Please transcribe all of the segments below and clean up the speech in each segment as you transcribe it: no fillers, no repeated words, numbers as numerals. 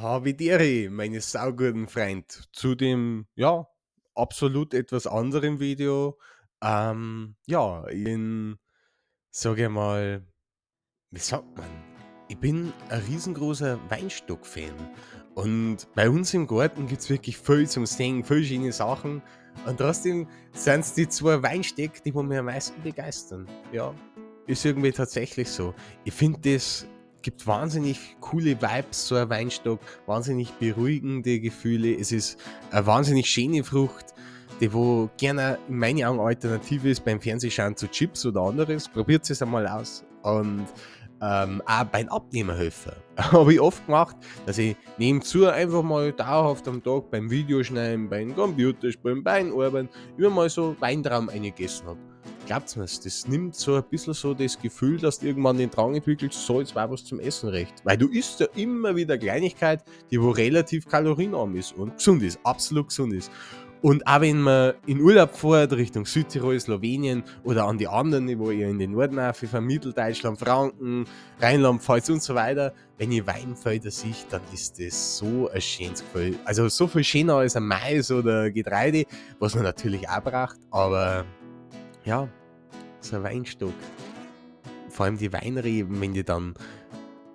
Habidere, meine sauguten Freund, zu dem, ja, absolut etwas anderen Video. Ja, in, sage ich mal, wie sagt man? Ich bin ein riesengroßer Weinstock-Fan. Und bei uns im Garten gibt's wirklich viel zum Sehen, viel schöne Sachen. Und trotzdem sind's die zwei Weinstöcke, die mich am meisten begeistern. Ja, ist irgendwie tatsächlich so. Ich find, das gibt wahnsinnig coole Vibes, so ein Weinstock, wahnsinnig beruhigende Gefühle. Es ist eine wahnsinnig schöne Frucht, die wo gerne in meinen Augen Alternative ist beim Fernsehschauen zu Chips oder anderes. Probiert es einmal aus. Und auch beim Abnehmen helfen. Habe ich oft gemacht, dass ich nebenzu einfach mal dauerhaft am Tag beim Videoschneiden, beim Computerspielen, beim Arbeiten immer mal so Weintrauben eingegessen hab. Glaubt's mir's, das nimmt so ein bisschen so das Gefühl, dass du irgendwann den Drang entwickelst, so jetzt war was zum Essen recht. Weil du isst ja immer wieder Kleinigkeit, die wo relativ kalorienarm ist und gesund ist, absolut gesund ist. Und auch wenn man in Urlaub fährt, Richtung Südtirol, Slowenien oder an die anderen, wo ihr in den Norden von Mitteldeutschland, Franken, Rheinland-Pfalz und so weiter, wenn ich Weinfelder sehe, dann ist das so ein schönes Gefühl. Also so viel schöner als ein Mais oder Getreide, was man natürlich auch braucht, aber ja, so ein Weinstock. Vor allem die Weinreben, wenn die dann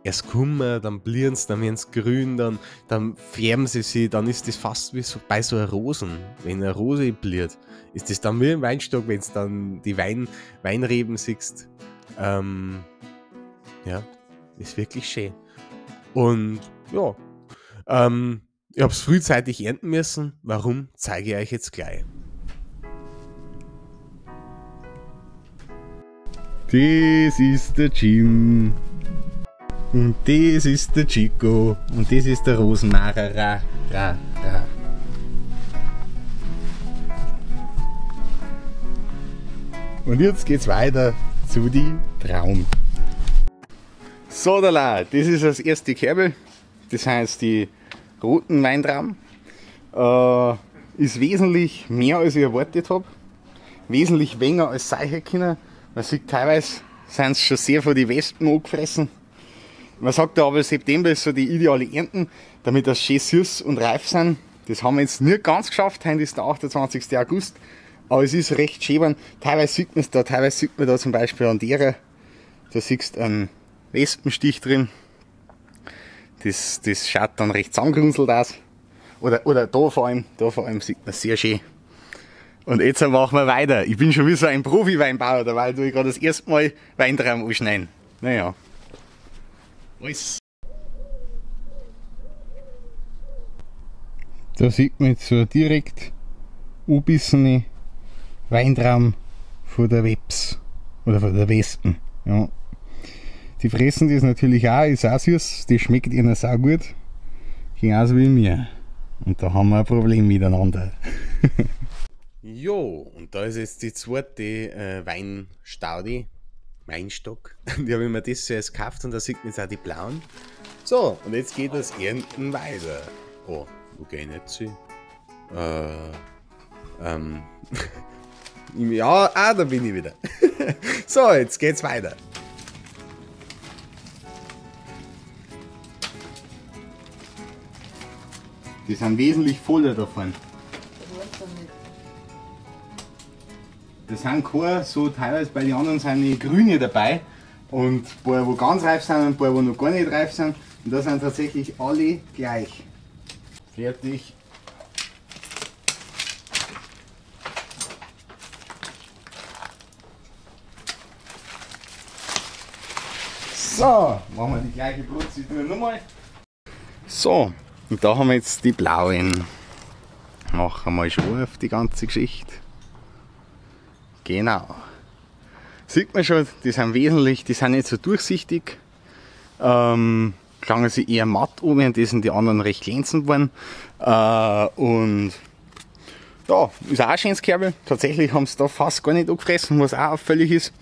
erst kommen, dann blühen sie, dann werden sie grün, dann färben sie sich, dann ist das fast wie so bei so einer Rosen. Wenn eine Rose blüht, ist das dann wie ein Weinstock, wenn du dann die Weinreben siehst. Ja, ist wirklich schön. Und ja, ich hab's frühzeitig ernten müssen. Warum, zeige ich euch jetzt gleich. Das ist der Jim. Und das ist der Chico. Und das ist der Rosenmarer. Ra, ra, ra. Und jetzt geht's weiter zu die Traum. So, da la, das ist das erste Kerbel. Das heißt die roten Weintrauben. Ist wesentlich mehr, als ich erwartet hab. Wesentlich weniger als sein hätte können. Man sieht, teilweise sind's schon sehr von den Wespen angefressen. Man sagt ja aber, September ist so die ideale Ernten, damit das schön süß und reif sind. Das haben wir jetzt nicht ganz geschafft, heute ist der 28. August, aber es ist recht schön geworden. Teilweise sieht man's da, teilweise sieht man da zum Beispiel an derer, da siehst du einen Wespenstich drin. Das schaut dann recht zusammengerunzelt aus. Oder da vor allem sieht man sehr schön. Und jetzt machen wir weiter. Ich bin schon wie so ein Profi-Weinbauer, weil ich gerade das erste Mal Weintrauben anschneiden. Naja. Alles. Da sieht man jetzt so direkt angebissene Weintrauben von der Webs oder von der Wespen. Ja. Die fressen das natürlich auch, ist auch süß, das schmeckt ihnen sau gut. Genauso wie mir. Und da haben wir ein Problem miteinander. Jo, und da ist jetzt die zweite Weinstaude, Weinstock. Die habe ich mir das zuerst gekauft und da sieht man jetzt auch die blauen. So, und jetzt geht das Ernten weiter. Oh, wo geh ich nicht zu? Ja, da bin ich wieder. So, jetzt geht's weiter. Die sind wesentlich voller davon. Das sind keine, so teilweise bei den anderen sind die Grüne dabei und ein paar, wo ganz reif sind und ein paar, wo noch gar nicht reif sind. Und da sind tatsächlich alle gleich. Fertig. So, machen wir die gleiche Prozedur nochmal. So, und da haben wir jetzt die blauen. Machen wir mal scharf die ganze Geschichte. Genau. Sieht man schon, die sind wesentlich, die sind nicht so durchsichtig. Klangen sie eher matt an, während die sind die anderen recht glänzend geworden. Und ja, ist auch ein schönes Kerbel. Tatsächlich haben sie da fast gar nicht angefressen, was auch auffällig ist.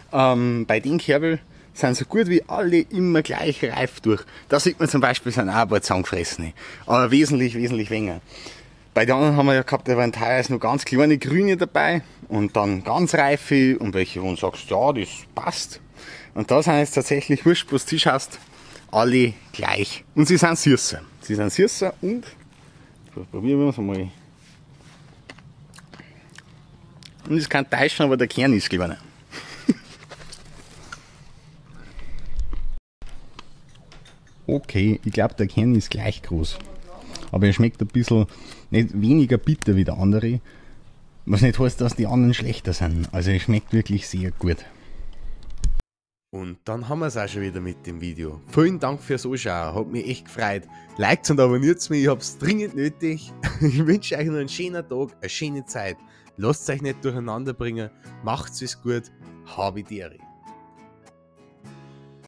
Bei den Kerbel sind so gut wie alle immer gleich reif durch. Da sieht man zum Beispiel, sind auch ein paar zusammengefressene, aber wesentlich, wesentlich weniger. Bei den anderen haben wir ja gehabt, da waren teilweise noch ganz kleine Grüne dabei und dann ganz reife und welche, wo du sagst, ja, das passt. Und da sind jetzt tatsächlich, wurscht, was du hast, alle gleich. Und sie sind süßer. Sie sind süßer und probieren wir es mal. Und es kann täuschen, aber der Kern ist kleiner. Okay, ich glaube, der Kern ist gleich groß. Aber er schmeckt ein bisschen nicht weniger bitter wie der andere. Was nicht heißt, dass die anderen schlechter sind. Also er schmeckt wirklich sehr gut. Und dann haben wir es auch schon wieder mit dem Video. Vielen Dank fürs Anschauen, hat mich echt gefreut. Liked und abonniert mich, ich hab's dringend nötig. Ich wünsche euch noch einen schönen Tag, eine schöne Zeit. Lasst euch nicht durcheinander bringen, macht's es gut, habe die Ehre.